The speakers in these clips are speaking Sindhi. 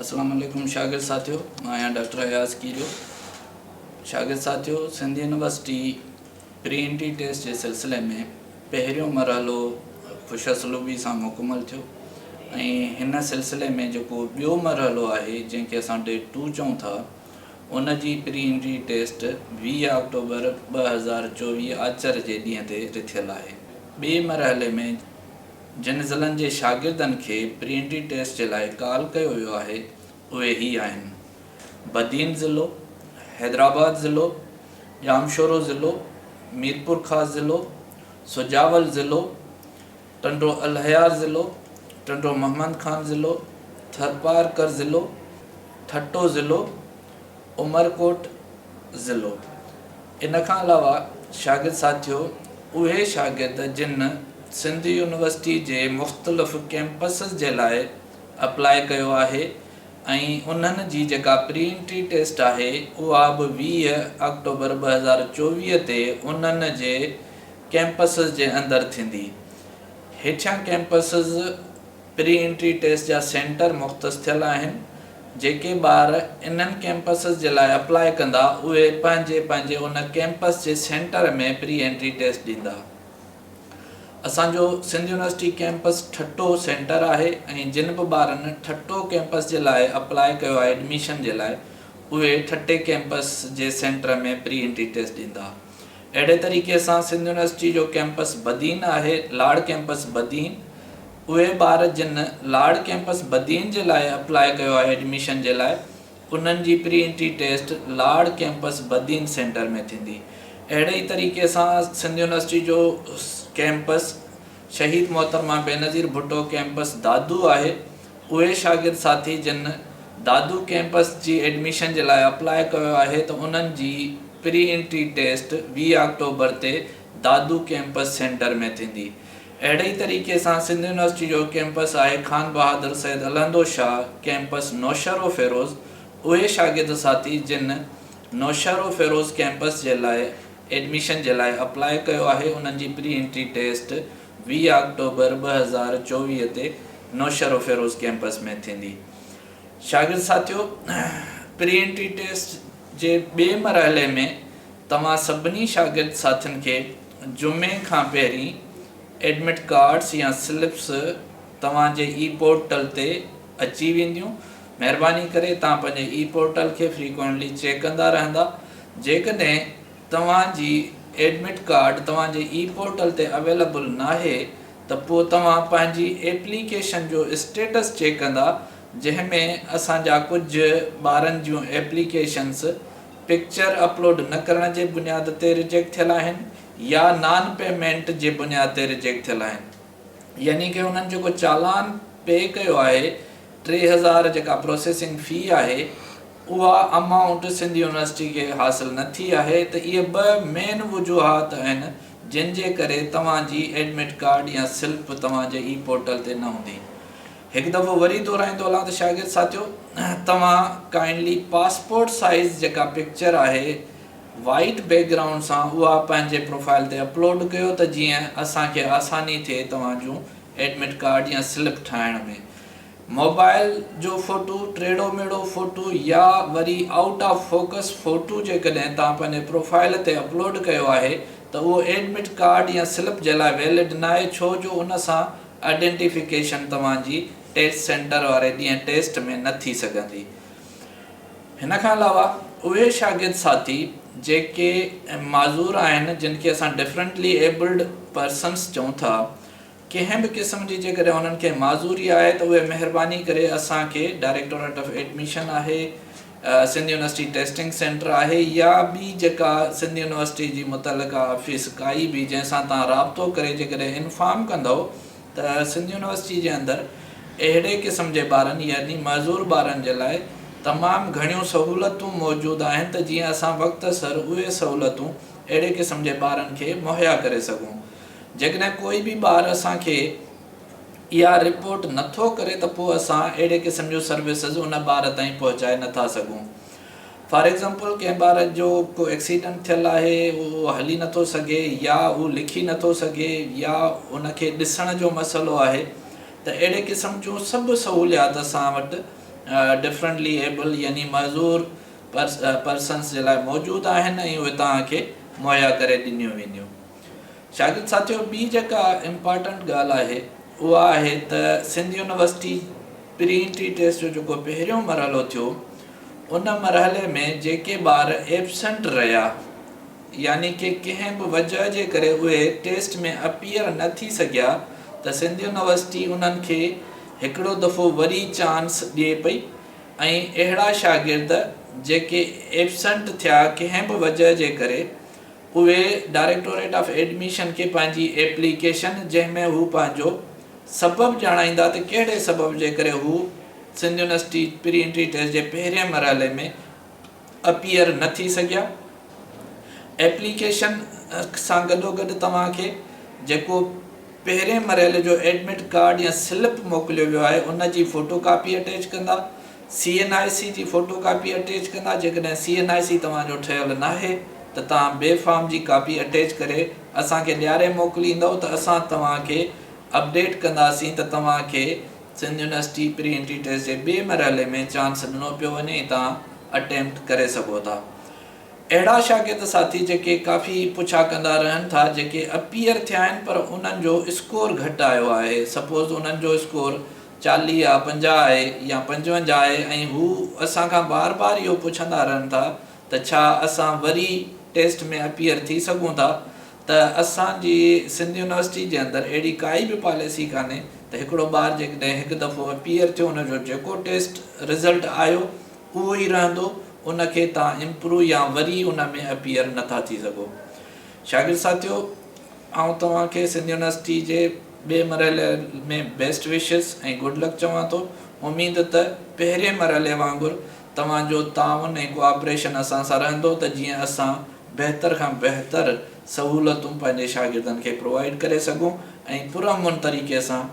السلام عليڪم شاگرد ساٿيو، مان آهيان ڊاڪٽر اياز ڪيريو. شاگرد ساٿيو، Sindh university pre entry test جي سلسلي ۾ پهريون مرحلو خوش اسلوبي سان مڪمل ٿيو ۽ هن سلسلي ۾ جيڪو ٻيو مرحلو آهي جنهن کي اسان ڊي ٽو چئون ٿا ان جي پري انٽري ٽيسٽ 20 آڪٽوبر 2024 آچر جي ڏينهن تي رٿيل آهي. ٻئي مرحلي ۾ جن ضلعن جي شاگردن کي پري انٽري ٽيسٽ جي لاء ڪال ڪيو ويو آهي اهي هي آهن، بدين ضلعو، حيدرآباد ضلعو، ڄامشورو ضلعو، ميرپورخاص ضلعو، سجاول ضلعو، ٽنڊو الهيار ضلعو، ٽنڊو محمد خان ضلعو، ٿرپارڪر ضلعو، ٺٽو ضلعو، عمرڪوٽ ضلعو. ان کان علاوه شاگرد ساٿيو اهي شاگرد جن سنڌ يونيورسٽي جي مختلف ڪيمپسز جي لاء اپلاء ڪيو آهي ۽ انهن جي جيڪا پري انٽري ٽيسٽ آهي اها به 20 آڪٽوبر 2024 تي انهن جي ڪيمپسز جي اندر ٿيندي. هيٺيان ڪيمپسز پري انٽري ٽيسٽ جا سينٽر مختص ٿيل آهن، جيڪي ٻار انهن ڪيمپسز جي لاء اپلاء ڪندا اهي پنهنجي پنهنجي ان ڪيمپس جي سينٽر ۾ پري انٽري ٽيسٽ ڏيندا. اسان جو Sindh university campus Thatta centre آهي ۽ جن به ٻارن ٺٽو ڪيمپس جي لاء اپلاء ڪيو آهي ايڊميشن جي لاء اهي ٺٽي ڪيمپس جي سينٽر ۾ پري انٽري ٽيسٽ ڏيندا. اهڙي طريقي سان سنڌ يونيورسٽي جو ڪيمپس بدين آهي، لاڙ ڪيمپس بدين، اهي ٻار جن لاڙ ڪيمپس بدين جي لاء اپلاء ڪيو آهي ايڊميشن جي لاء انهن جي pre entry test Lar campus Badin centre ۾ ٿيندي. اهڙي ئي طريقي سان سنڌ يونيورسٽي جو ڪيمپس شهيد محترمه بينظير ڀٽو ڪيمپس دادو آهي اهي شاگرد ساٿي جن دادو ڪيمپس جي ايڊميشن جي لاء اپلاء ڪيو آهي ته انهن جي پري انٽري ٽيسٽ 20 آڪٽوبر تي دادو ڪيمپس سينٽر ۾ ٿيندي. اهڙي ئي طريقي سان سنڌ يونيورسٽي جو ڪيمپس آهي خان بهادر سيد الهندو شاهه ڪيمپس نوشهروفيروز اهي شاگرد ساٿي جن نوشهروفيروز ڪيمپس جي لاء ايڊميشن جي لاء اپلاء ڪيو آهي انهن جي پري انٽري ٽيسٽ 20 آڪٽوبر 2024 تي نوشهروفيروز ڪيمپس ۾ ٿيندي. شاگرد ساٿيو پري انٽري ٽيسٽ جي ٻئي مرحلي ۾ توهان سڀني شاگرد ساٿين کي جمعي کان پهرين ايڊمٽ ڪارڊس يا سلپس توهان جي اي پورٽل تي اچي وينديون. مهرباني ڪري توهان پنهنجي اي پورٽل کي فريڪوئنٽلي چيڪ ڪندا رهندا. جيڪڏهن توهان جي ايڊمٽ ڪارڊ توهان جي اي پورٽل تي اويليبل ناهي ته پوء توهان پنهنجي ايپليڪيشن جو اسٽيٽس چيڪ ڪندا جنهن ۾ اسان جا ڪجهه ٻارن جون ايپليڪيشنس پڪچر اپلوڊ نه ڪرڻ جي بنياد تي رجيڪٽ ٿيل آهن يا نان پيمينٽ جي بنياد تي رجيڪٽ ٿيل آهن يعني ڪه انهن جيڪو چالان پي ڪيو آهي 3000 جيڪا پروسيسنگ في آهي اها امائونٽ سنڌ يونيورسٽي کي حاصل نه ٿي آهي ته اهي ٻه مين وجوهات آهن جن جي ڪري توهان جي ايڊمٽ ڪارڊ يا سلپ توهان جي اي پورٽل تي نه هوندي. هڪ دفعو وري دهرائيندو هلان ته شاگرد ساٿيو توهان ڪائنڊلي پاسپورٽ سائيز جيڪا پڪچر آهي وائيٽ بيڪ گرائونڊ سان اها پنهنجي پروفائل تي اپلوڊ ڪيو ته جيئن اسان کي آساني ٿئي توهان جون ايڊمٽ ڪارڊ يا سلپ ٺاهڻ ۾. موبائل جو فوٽو، ٽيڙو ميڙو فوٽو يا وري آئوٽ آف فوڪس فوٽو جيڪڏهن توهان پنهنجي پروفائل تي اپلوڊ ڪيو آهي ته اهو ايڊمٽ ڪارڊ يا سلپ جي لاء ويلڊ ناهي ڇو جو ان سان آئيڊينٽيفڪيشن توهان جي ٽيسٽ سينٽر واري ڏينهن ٽيسٽ ۾ نه ٿي سگهندي. هن کان علاوه اهي شاگرد ساٿي جيڪي معذور آهن جن کي اسان ڊفرنٽلي ايبلڊ پرسنس چئون ٿا ڪنهن به قسم جي جيڪڏهن انهن کي معذوري آهي ته اهي مهرباني ڪري اسان کي ڊائريڪٽوريٽ آف ايڊميشن آهي، سنڌ يونيورسٽي ٽيسٽنگ سينٽر آهي يا ٻي جيڪا سنڌ يونيورسٽي جي متعلقه آفيس ڪائي به جنهن سان توهان رابطو ڪري جيڪڏهن انفارم ڪندؤ ته سنڌ يونيورسٽي جي اندر اهڙي قسم جي ٻارن يعني معذور ٻارن جي لاء تمام گهڻيون سهولتون موجود آهن ته جيئن اسان وقت سر اهي سهولتون اهڙي قسم جي ٻارن کي مهيا ڪري سگهون. جيڪڏهن ڪوئي به ٻار اسان کي اها رپورٽ نه ٿو ڪري ته پوء اسان اهڙي قسم جون سروسز ان ٻار تائين پهچائي نه ٿا سگهون. فار ايگزامپل ڪنهن ٻار جو ڪو ايڪسيڊنٽ ٿيل آهي اهو هلي نه ٿو سگهي يا هو لکي نه ٿو سگهي يا ان کي ڏسڻ جو مسئلو آهي ته اهڙي قسم جون سڀ سهوليات اسان وٽ ڊفرنٽلي ايبل يعني معذور پرسنس جي لاء موجود آهن ۽ اهي توهان کي مهيا ڪري ڏنيون وينديون. شاگرد ساٿيو ٻي جيڪا امپارٽنٽ ڳالهه آهي اها آهي ته Sindh university pre entry test جو جيڪو پهريون مرحلو ٿيو ان مرحلي ۾ جيڪي ٻار ايبسنٽ رهيا يعني ڪي ڪنهن به وجهه جي ڪري اهي ٽيسٽ ۾ اپيئر نه ٿي سگهيا ته سنڌ يونيورسٽي انهن کي هڪڙو دفعو وري چانس ڏئي پئي ۽ اهڙا شاگرد جيڪي ايبسنٽ ٿيا ڪنهن به وجهه جي ڪري اهي ڊائريڪٽوريٽ آف ايڊميشن کي پنهنجي ايپليڪيشن جنهن ۾ هو پنهنجو سبب ڄاڻائيندا ته ڪهڙي سبب جي ڪري هو Sindh university pre entry test جي پهرين مرحلي ۾ اپيئر نه ٿي سگهيا. ايپليڪيشن سان گڏوگڏ توهان کي جيڪو پهرين مرحلي جو ايڊمٽ ڪارڊ يا سلپ موڪليو ويو آهي ان جي فوٽو ڪاپي اٽيچ ڪندا، سي اين آء سي جي فوٽو ڪاپي اٽيچ ڪندا، جيڪڏهن سي اين آء سي توهان جو ٺهيل ناهي ته توهان بي فارم جي ڪاپي اٽيچ ڪري اسان کي ڏياري موڪليندؤ ته اسان توهان کي اپڊيٽ ڪنداسين ته توهان کي Sindh university pre entry test جي ٻئي مرحلي ۾ چانس ڏنو پيو وڃي ۽ توهان اٽيمپٽ ڪري سگهو ٿا. اهڙا شاگرد ساٿي جيڪي ڪافي پڇا ڪندا رهن ٿا جيڪي اپيئر ٿيا آهن پر انهن جو اسڪور گهٽ آيو آهي سپوز انهن جو اسڪور 40 آ 50 آهي يا 55 آهي ۽ هو اسان کان بار بار اهو پڇندا رهن ٿا ته ڇا اسان وري ٽيسٽ ۾ اپيئر ٿي سگهون ٿا ته اسان جي سنڌ يونيورسٽي جي اندر اهڙي ڪائي به پاليسي ڪانهي ته هڪڙو ٻار جيڪڏهن هڪ دفعو اپيئر ٿيو ان جو جيڪو ٽيسٽ رزلٽ آيو اهو ئي رهندو ان کي توهان امپروو يا وري ان ۾ اپيئر نه ٿا ٿي سگهو. شاگرد ساٿيو آئون توهان کي سنڌ يونيورسٽي جي ٻئي مرحلي ۾ بيسٽ وشز ۽ گڊ لڪ چوان ٿو. اميد ته پهرين مرحلي وانگر توهان جو تعاون ۽ ڪوآپريشن اسان سان رهندو ته جيئن اسان بهتر کان بهتر سهولتون پنهنجي شاگردن کي پرووائيڊ ڪري سگهون ۽ پرامن طريقي سان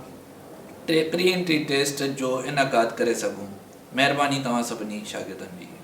پري انٽري ٽيسٽ جو انعقاد ڪري سگهون. مهرباني توهان سڀني شاگردن جي.